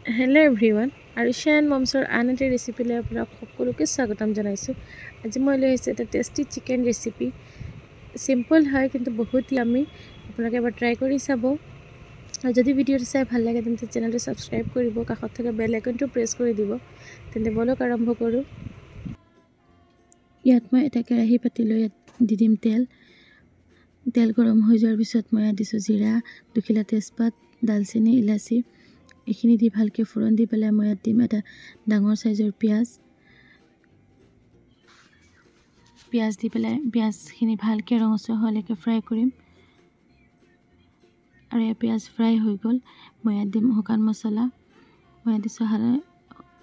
Hello' everyone, আৰুষা and মমছৰ আন এটা ৰেচিপিলৈ আপোনাক সকলোকে স্বাগতম জনাইছোঁ। আজি মই লৈ আহিছোঁ এটা টেষ্টি চিকেন ৰেচিপি। চিম্পল হয় কিন্তু বহুত য়ামি। আপোনালোকে এবাৰ ট্ৰাই কৰি চাব। আৰু যদি ভিডিঅ'টো চাই ভাল লাগে তেন্তে চেনেলটো ছাবস্ক্ৰাইব কৰিব, কাষত থকা বেল আইকনটো প্ৰেছ কৰি দিব। তেন্তে ব'লক আৰম্ভ কৰোঁ। ইয়াত মই এটা কেৰাহী পাতি লৈ ইয়াত দি দিম তেল। তেল গৰম হৈ যোৱাৰ পিছত মই ইয়াত দিছোঁ জিৰা, দুখিলা তেজপাত, দালচেনি, ইলাচি। এইখিনি দি ভালকৈ ফোৰণ দি পেলাই মই ইয়াত দিম এটা ডাঙৰ চাইজৰ পিঁয়াজ। পিঁয়াজ দি পেলাই পিঁয়াজখিনি ভালকৈ ৰঙচুৱা হোৱালৈকে ফ্ৰাই কৰিম। আৰু এই পিঁয়াজ ফ্ৰাই হৈ গ'ল। মই ইয়াত দিম শুকান মছলা। মই ইয়াত দিছোঁ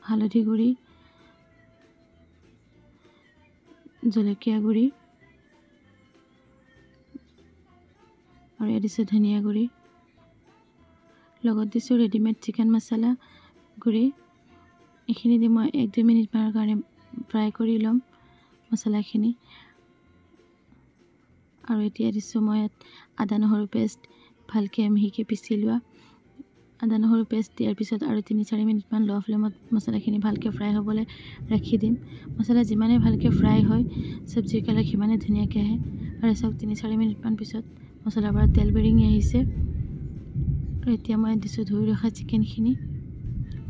হালধি গুড়ি, জলকীয়া গুড়ি আৰু ইয়াত দিছোঁ ধনিয়া গুড়ি। লগত দিছোঁ ৰেডিমেড চিকেন মছলা গুড়ি। এইখিনি দি মই 1-2 মিনিটমানৰ কাৰণে ফ্ৰাই কৰি ল'ম মছলাখিনি। আৰু এতিয়া দিছোঁ মই ইয়াত আদা নহৰু পেষ্ট, ভালকৈ মিহিকৈ পিচি লোৱা আদা নহৰু পেষ্ট। দিয়াৰ পিছত আৰু 3-4 মিনিটমান ল' ফ্লেমত মছলাখিনি ভালকৈ ফ্ৰাই হ'বলৈ ৰাখি দিম। মছলা যিমানেই ভালকৈ ফ্ৰাই হয় চব্জিৰ কালাৰ সিমানেই ধুনীয়াকৈ আহে। আৰু চাওক 3-4 মিনিটমান পিছত মছলাৰ পৰা তেল বিৰিঙি আহিছে। আৰু এতিয়া মই দিছোঁ ধুই ৰখা চিকেনখিনি।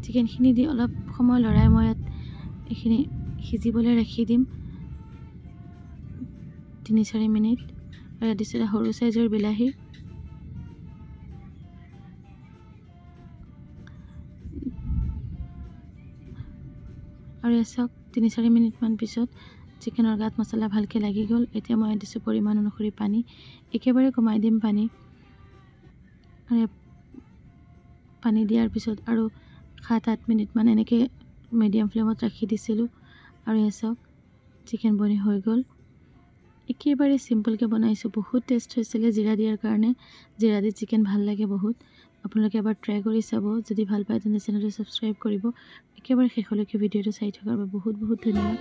চিকেনখিনি দি অলপ সময় লৰাই মই ইয়াত এইখিনি সিজিবলৈ ৰাখি দিম 3-4 মিনিট। আৰু ইয়াত দিছোঁ এটা সৰু চাইজৰ বিলাহী। আৰু এয়া চাওক 3-4 মিনিটমান পিছত চিকেনৰ গাত মছলা ভালকৈ লাগি গ'ল। এতিয়া মই দিছোঁ পৰিমাণ অনুসৰি পানী, একেবাৰে কমাই দিম পানী। আৰু পানী দিয়াৰ পিছত আৰু 7-8 মিনিটমান এনেকৈ মিডিয়াম ফ্লেমত ৰাখি দিছিলোঁ। আৰু এয়া চাওক চিকেন বনি হৈ গ'ল। একেবাৰে চিম্পলকৈ বনাইছোঁ, বহুত টেষ্ট হৈছিলে জিৰা দিয়াৰ কাৰণে। জিৰা দি চিকেন ভাল লাগে বহুত। আপোনালোকে এবাৰ ট্ৰাই কৰি চাব। যদি ভাল পায় তেন্তে চেনেলটো ছাবস্ক্ৰাইব কৰিব। একেবাৰে শেষলৈকে ভিডিঅ'টো চাই থকাৰ বাবে বহুত বহুত ধন্যবাদ।